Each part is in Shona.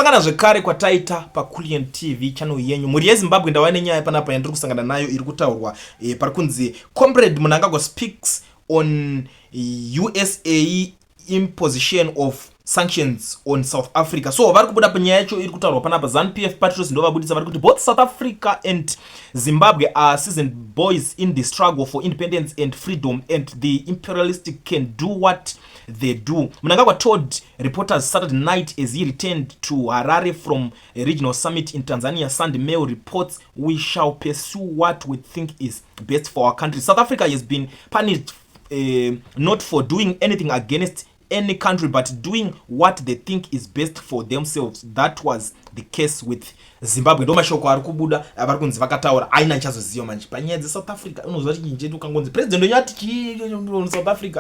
Kusangana zvekare kwataita paCulian TV channel yenyu. Mhuri yeZimbabwe, ndauya nenyaya panapa yandiri kusangana nayo iri kutaurwa pari kunzi Comrade Mnangagwa speaks on USA imposition of sanctions on South Africa. So vari kubuda panyaya yacho iri kutaurwa panapa. ZANU PF Patriots ndo vabudisa, vari kuti both South Africa and Zimbabwe are seasoned boys in the struggle for independence and freedom, and the imperialistic can do what they do. Mnangagwa told reporters Saturday night as he returned to Harare from a regional summit in Tanzania. Sunday Mail reports, "We shall pursue what we think is best for our country. South Africa has been punished not for doing anything against any country, but doing what they think is best for themselves. That was the case with Zimbabwe." Ndo mashoko ari kubuda vari kunzi vakataura. Aina nichazoziva manje panyaya dzeSouth Africa. Unoziva kuti chinjetu ukangonzi president onyati chii South Africa.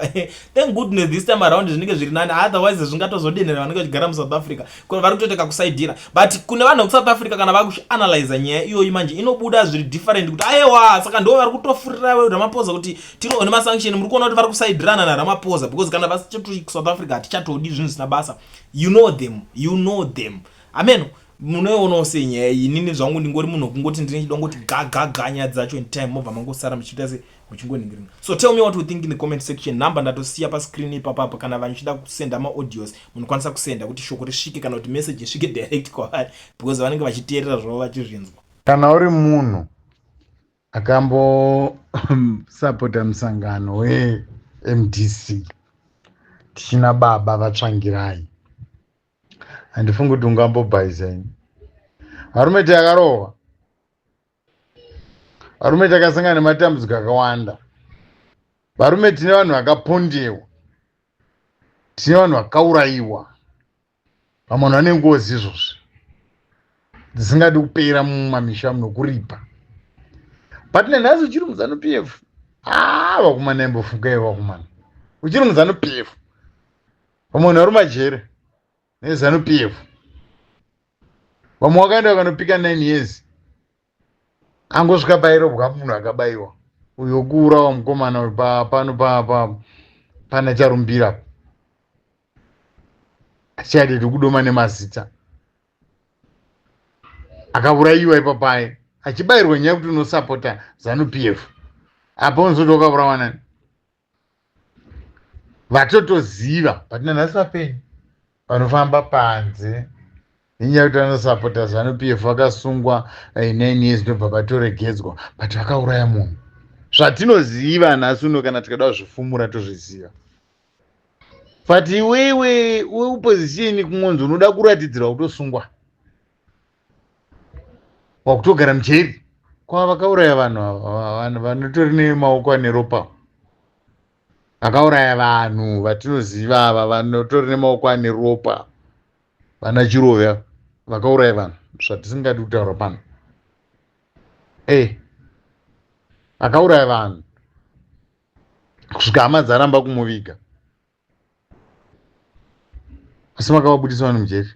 Thank goodness this time around zvinenge zviri nani, otherwise zvingatozodenera vanenge vachigara muSouth Africa. Vari kutoita kakusaidhira, but kune vanhu vekuSouth Africa, kana vakuanalyza nyaya iyoyi manje, inobuda zviri different kuti aiwa, saka ndo vari kutofurira Ramaphosa kuti tiriwo nemasanction. Muri kuona kuti vari kusaidirana naRamaphosa because kana vasichatoi kuSouth Africa, hatichatodi zvinhu zvisina basa. You know them, you know them. Amen. Munoionawo sei nyaya iyi? Inini zvangu ndingori munhu wekungoti ndine chidongoti gagaga nyaya dzacho in time, mobva mangosara muchiita se muchingoningiringa. So tell me what you think in the comment section. Number ndatosiya pascreen ipapapa. Kana vanhu kusenda maaudios, munokwanisa kusenda kuti shoko risvike kana kuti message isvike direct kwavari, because vanenge vachiteerera zvavo vachizvinzwa. Kana uri munhu akambosapota musangano weMDC tichina baba vaTsvangirai, handifungi kuti ungambobhaisa ini. Varume, takarohwa. Varume, takasangana nematambudziko akawanda. Varume, tine vanhu vakapondewa, tine vanhu vakaurayiwa, vamwe vanhu vane ngozi izvozvi dzisingadi kupera mumamisha munokuripa. But nanhasi uchiri muZANU PF. A, vakomana, imbofungai vakomana, uchiri muZANU PF. Vamwe vanhu vari majere neZANU PF. Vamwe vakaenda vakanopika 9 years, angosvika pairobwa munhu akabayiwa uyo kuurawa mukomana uyu pano pana Charumbira. Hatichadidi kudoma nemazita. Akaurayiwa ipapai achibayirwa nyaya yekuti unosapota ZANU PF. Apa unozoti wakaurawa nani? Vatotoziva, but nanhasi vapenyu vanofamba panze nenyaya yekuti vanosapota ZANU PF. Vakasungwa 9 years, ndobva vatoregedzwa, but vakauraya munhu. Zvatinoziva nhasi uno, kana tikada kuzvifumura, tozviziva. But iwewe weopposition, kungonzi unoda kuratidzirwa, kutosungwa, wakutogara mujeri. Kwava vakauraya vanhu ava, vanhu vanotori nemaoko ane ropa. Vakauraya vanhu vatinoziva ava, vanotori nemaoko ane ropa, vana Chirove, vakauraya vanhu zvatisingadi kutaura pano. Vakauraya vanhu kusvika hama dzaramba kumuviga, asi makavabudisa vanhu mujeri.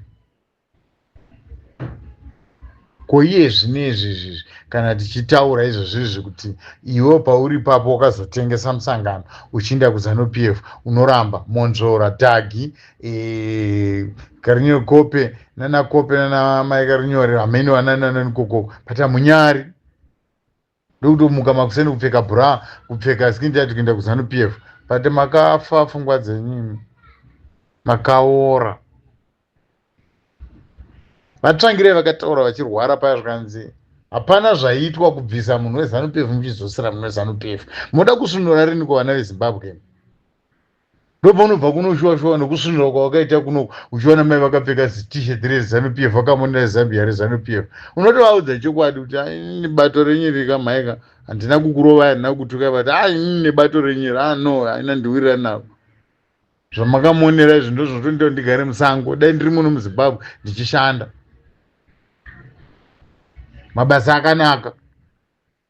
Ko iye zvinezvi izvizvi, kana tichitaura izvozvizvi kuti iwe pauri ipapo wakazotengesa musangano uchiinda kuZANU PF, unoramba Monzvora, Dhagi, Karinyore, Kope nana Kope nana mai Karinyore, hamene vanananani kokoko, but hamunyari ndokutomuka makuseni, kupfeka bra, kupfeka skin tight, kuenda kuZANU PF. But makafa pfungwa dzenyimi, makaora. VaTsvangirai vakataura vachirwara paya, zvikanzi hapana zvaiitwa kubvisa munhu weZANU PF muchidzosera munhu weZANU PF. Munoda kusvinura rini kuvana veZimbabwe? Ndopaunobva kunoshuwa shuwa nokusvinura kwawakaita kuno, uchiona mai vakapfeka zitshirt reZANU PF, vakamonera zambia reZANU PF, unotovaudza chokwadi kuti ini bato renyu rikamhaika, handina kukurovai, handina kukutukai, but a inini nebato renyu a no, haina ndiwirira navo. Zvamakamonera izvi ndo zvinotondiita ndigare musango. Dai ndiri muno muZimbabwe ndichishanda mabasa akanaka.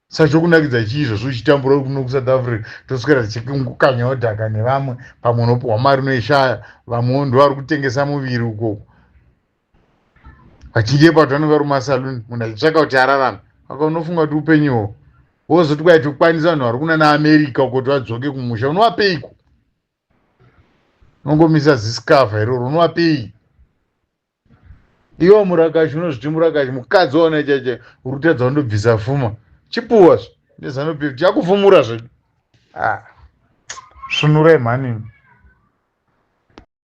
Sachokunakidza chii izvozvo uchitambura uri kuno kuSouth Africa? Toswera tichikanyawo dhaka nevamwe. Pamwe unopiwa mari, unoishaya. Vamwewo ndo vari kutengesa muviri ukoko, vachinjepa kuti vanenge vari mumasaluni, munhu achitsvaka kuti ararame. Aka unofunga kuti upenyuho wozoti kwai tikukwanisa vanhu vari kuna naAmerica uko kuti vadzoke kumusha, unovapeiko? Unongomisa zisikavha iroro, unovapei? Iwo murakashi unozviti murakashi, mukadzi waona chaiche uri kutadza kundobvisa fuma. Chipuwa zve neZanu PF, tichakufumura zvedu. Ah, svunurai mhani.